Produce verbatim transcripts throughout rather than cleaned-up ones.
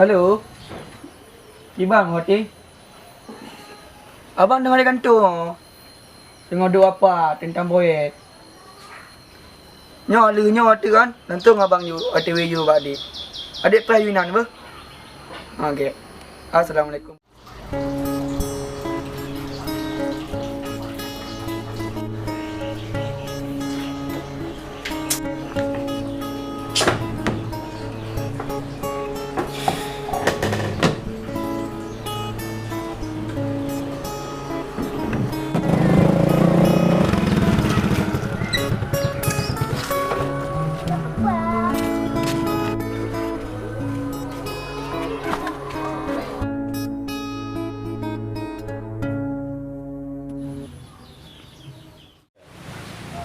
Halo. Ibang, Wati. Abang teungoh di kantô. Teungoh duek apa teuntang proyek. Nyoe lheueh nyoe teuk kan, langsông abang yue O T W yue bak adék. Adék preh yue inan beuh. Ha, oke. Assalamualaikum.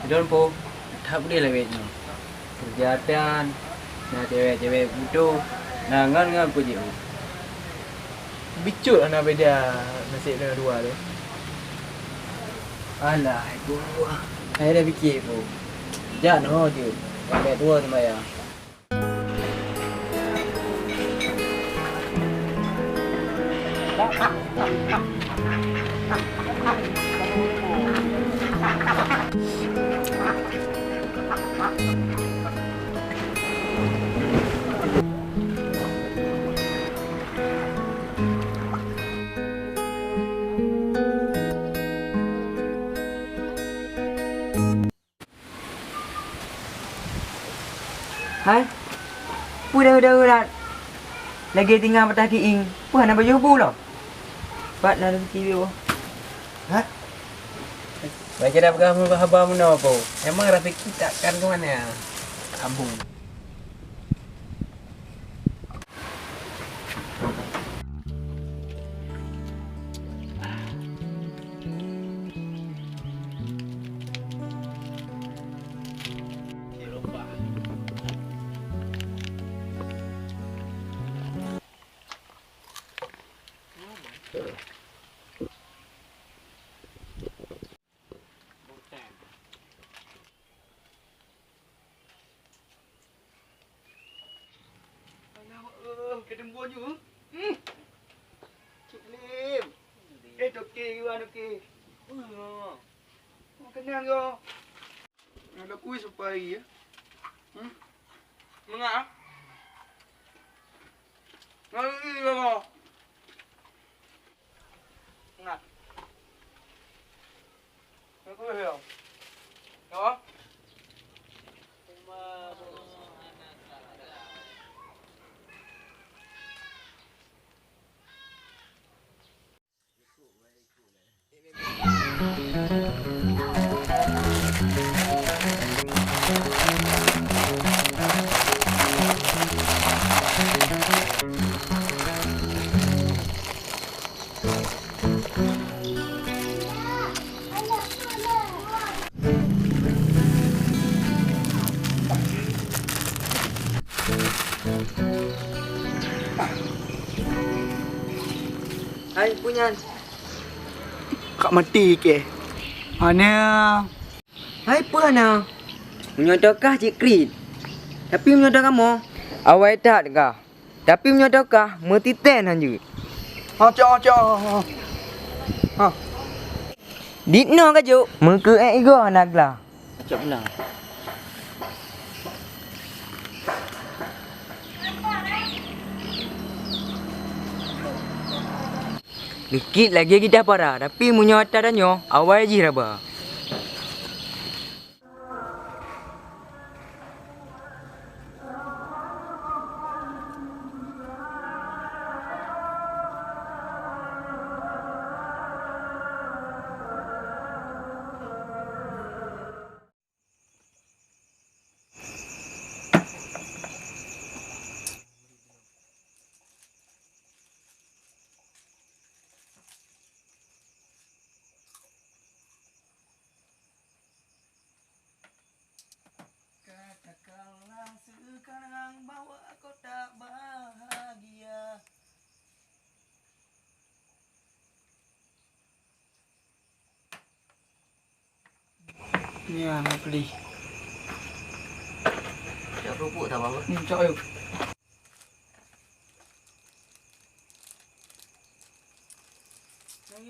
Sidon po, that peudeh lagèe nyoe. Keujahatan, na cewek-cewek buto, na ngon-ngon kujiôh. Bicut hana beda naseb deungon dua tu. Alah, hai po. Hai dah piké po. Jak noh jeuet. Sampai dua sembahyang. Hai, peue dahu-dahu that? Lagèe singa patah kiéng, peue hana pajoh bu lom? Pat na rezeki boh. Hah? Baca dah peugah haba meunoe, Po. Emang rezeki takkan ke mana? Ambung. Alah, eh, keudeueng buet nyoe. Hmm. Cik Lim. Eh, toke, Iwan, toke. Wah, kenang yo. Ada kuis apa hari ya? Hmm? Mengah? Ngeri lo. Mengah? Ngeri lo. Yo. Hai, peue nyan? Ka maté kèe. Hana. Hai, peue hana? Meunyoe tokah cit kriet. Tapi meunyoe tokah kamoe, awai that kah. Tapi meunyoe tokah, meutiten hanjeuet. Ha, cok, ha, cok, ha, ha. Ha. Dit noe ka jok, meukeu ék igoe hana glah. Cok beuna. Likit lagèe gidah para, tapi meunyoe atra tanyoe, awai jih raba. Katakanlah sekarang bahwa kau tak bahagia. Ni ah, nak beli. Cok kerupuk tak apa-apa. Ni cok yuk. Mau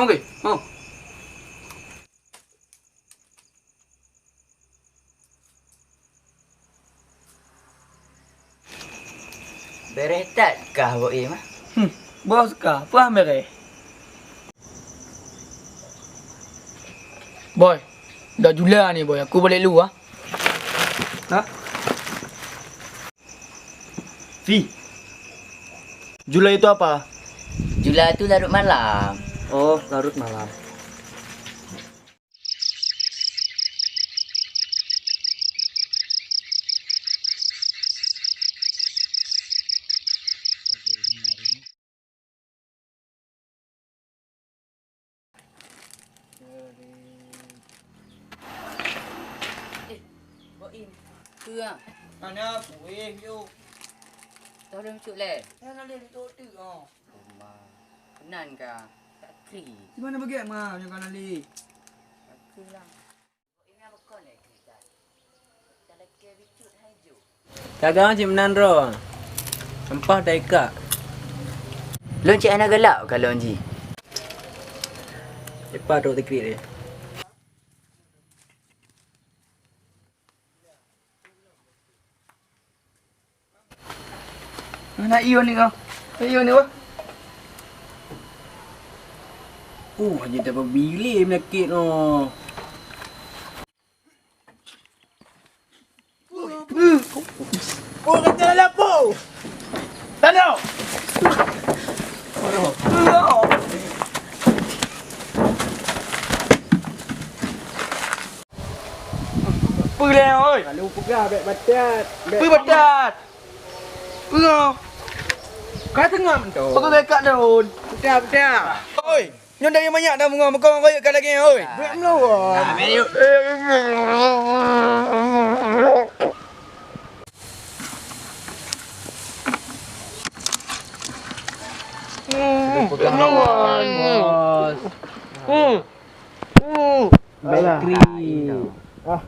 ke? Mau. Beureh that kah, Boim, ah? Hmm, bos kah, peue han beureh? Boy, dah jula ni, Boy. Aku balek lu, ah. Hah? Fi, jula itu apa? Jula itu larut malam. Oh, larut malam. Eh, Boim, peue ah? Hana kueh yuk. Tolong cut lé. Hana lé duduk tu ah. Oma, keunan ka tak kri. Di mana bagian ma yang kana li? Tak kri lah. Boim yang bekon lé kri kan. Talakée bicut hai ju. Dagang cit meunan droe. Sampah taikak. Lôn cit hana galak kalon jih. Cepat trok tikrit deh. Hana ion ni kau. Ion ni wah. Uh, hanya dapat bilik menyakit noh. Oh, kata lapu. Tano. Peue lé, oi? Lalu peugah bèk batat. Peue batat? Peue? Ka teungoh mantong. Peue ka daun? Peugah, peugah. Oi. Nyoe dari manyak dah bunga, meuko royok ka lagèe, oi. Buet meulawan. Hmm, buet meulawan, bos. Hmm. Hmm. Baik, Tri. Ah.